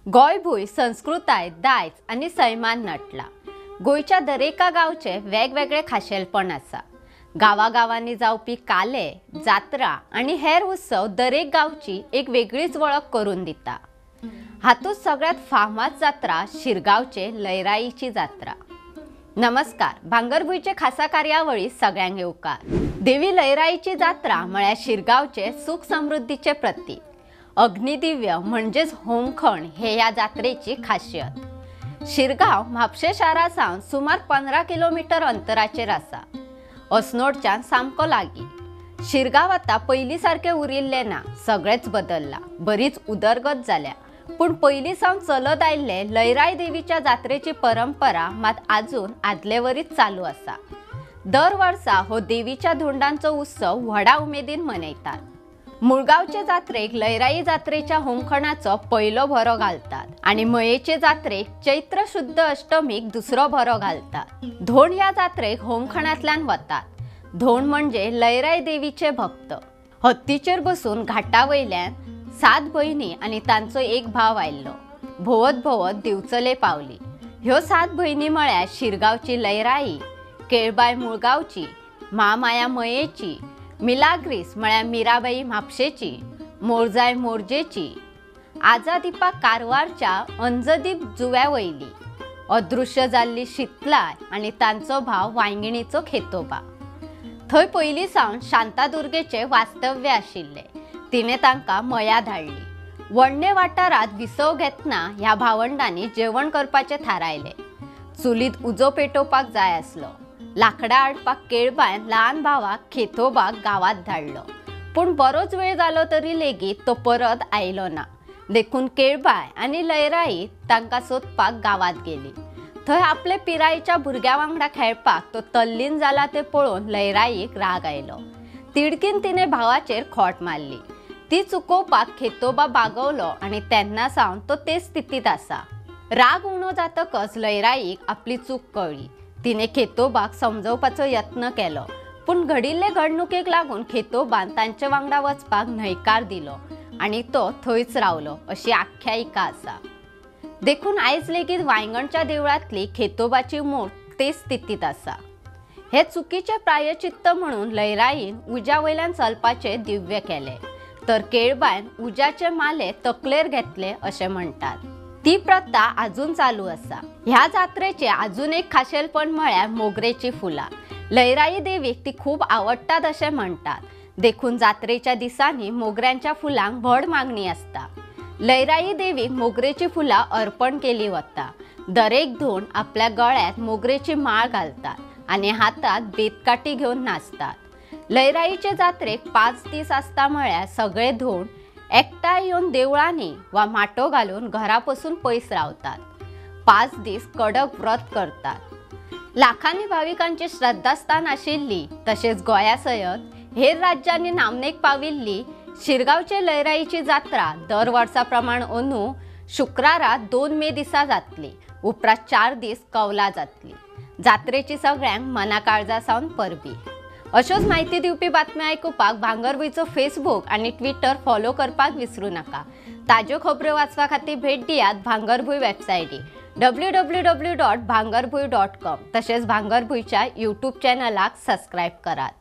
गोंयभूंय संस्कृताय, दायज आनी सैमान नटला। गोंयच्या दरेका गांवचे वेगवेगळे खाशेलपण आसा। गांवागांवांनी जावपी काले, जात्रा आनी हेर उत्सव दरेक गांवची एक वेगळीच वळख करून दिता। हातूंत सगळ्यांत फामाद जात्रा शिरगांवचे लयराईची जात्रा। नमस्कार, भांगरभूंयचे खासा कार्यावळी सगळ्यांक येवकार। देवी लयराईची जात्रा म्हळ्यार शिरगांवचे सुख समृद्धीचे प्रतीक। अग्निदिव्य म्हणजेच होमखण हे ह्या जात्रेची खासियत। शिरगांव म्हापशें शारा सावन सुमार 15 किलोमीटर अंतराचेर आसा। अस्नोडच्यान सामको लागीं। शिरगांव आतां पयलीं सारकें उरिल्लें ना, सगळेंच बदल्लां, बरीच उदरगत जाल्या। पूण पयलीं सावन चलत आयिल्ले लयराई देवीच्या जात्रेची परंपरा मात आजून आदले वरीच चालू आसा। दर वर्सा हो देवीच्या धोंडांचो उत्सव व्हडा उमेदीन मनयतात। मुळगांवचे जात्रेक लयराई जात्रेच्या होमखणाचो पयलो भरो घालतात आनी मयेचे जात्रेक चैत्र शुद्ध अष्टमीक दुसरो भरो घालतात। धोंड ह्या जात्रेक होमखणांतल्यान वतात। धोंड म्हणजे लयराई देवीचे भक्त। हत्तीचेर बसून घाटा वयल्यान 7 भयणी आनी तांचो एक भाव आयिल्लो। भोंवत भोंवत दिवचले पावली। ह्यो 7 भयणी म्हळ्यार शिरगांवची लयराई, केळबाय मुळगांवची, म्हामाया मयेची, मिलाग्रीस म्हळ्यार मीराबाई म्हापशेची, मोरजाय मोरजेची, आजादीपा कारवारच्या अंजदीप जुव्या वयली, अदृश्य जाल्ली शितलाय आनी तांचो भाव वांयगिणीचो खेतोबा। थंय पयलीं सावन शांतादुर्गेचें वास्तव्य आशिल्लें। तिणें तांकां मया धाडली। वडणे वाठारांत विसव घेतना ह्या भावंडांनी जेवण करपाचें थारायलें। चुलीत उजो पेटोवपाक जाय आसलो। लाकडां हाडपाक केळबायन ल्हान भावाक खेतोबाक गांवांत धाडलो। पूण बरोच वेळ जालो तरी लेगीत तो परत आयलो ना। देखून केळबाय आनी लयराई तांकां सोदपाक गांवांत गेली। थंय आपले पिरायेच्या भुरग्यां वांगडा खेळपाक तो तल्लीन जाला तें पळोवन लयराईक राग आयलो। तिडकीन तिणें भावाचेर खोट मारली। ती चुकोवपाक खेतोबा बागवलो आनी तेन्ना सावन तो ते स्थितींत आसा। राग उणो जातकच लयराईक आपली चूक कळ्ळी। तिणें खेतोबाक समजोवपाचो यत्न केलो, पूण घडिल्ले घडणुकेक लागून खेतोबान तांचे वांगडा वचपाक न्हयकार दिलो आनी तो थंयच रावलो अशी आख्यायिका आसा। देखून आयज लेगीत वांयगणच्या देवळांतली खेतोबाची मूर्त तेच स्थितींत आसा। हे चुकीचें प्रायचित्त म्हणून लयराईन उज्या वयल्यान चलपाचें दिव्य केलें, तर केळबायन उज्याचे माले तकलेर घेतले अशें म्हणटात। ती प्रथा आजून चालू आसा। ह्या जात्रेचें आजून एक खाशेलपण म्हळ्यार मोगरेची फुलां। लयराई देवीक ती खूब आवडटात अशें म्हणटात। देखून जात्रेच्या दिसांनी मोगऱ्यांच्या फुलांक व्हड मागणी आसता। लयराई देवीक मोगरेची फुलां अर्पण केली वता। दरेक धोंड आपल्या गळ्यांत मोगरेची माळ घालतात आनी हातांत बेतकाठी घेवन नाचतात। लयराईचे जात्रेक 5 दीस आसता म्हळ्यार सगळे धोंड एकठांय येवन देवळांनी वा माटो घालून घरा पसून पयस रावतात। 5 दीस कडक व्रत करतात। लाखांनी भाविकांची श्रद्धास्थान आशिल्ली तशेंच गोंया सयत हेर राज्यांनी नामनेक पाविल्ली शिरगांवचे लयराईची जात्रा दर वर्सा प्रमाण अंदू शुक्रारा 2 मे दिसा जातली। उपरांत 4 दीस कवला जातली। जात्रेची सगळ्यांक मना काळजा सावन परबी। अश्योच म्हायती दिवपी बातम्यो आयकुपाक भांगरभूंयचो फेसबूक आनी ट्विटर फॉलो करपाक विसरू नाका। ताज्यो खबऱ्यो वाचपा खातीर भेट दियात भांगरभूंय वेबसायटी www.bhangarbhuy.com तशेंच भांगरभूंयच्या यूट्यूब चॅनलाक सबस्क्रायब करात।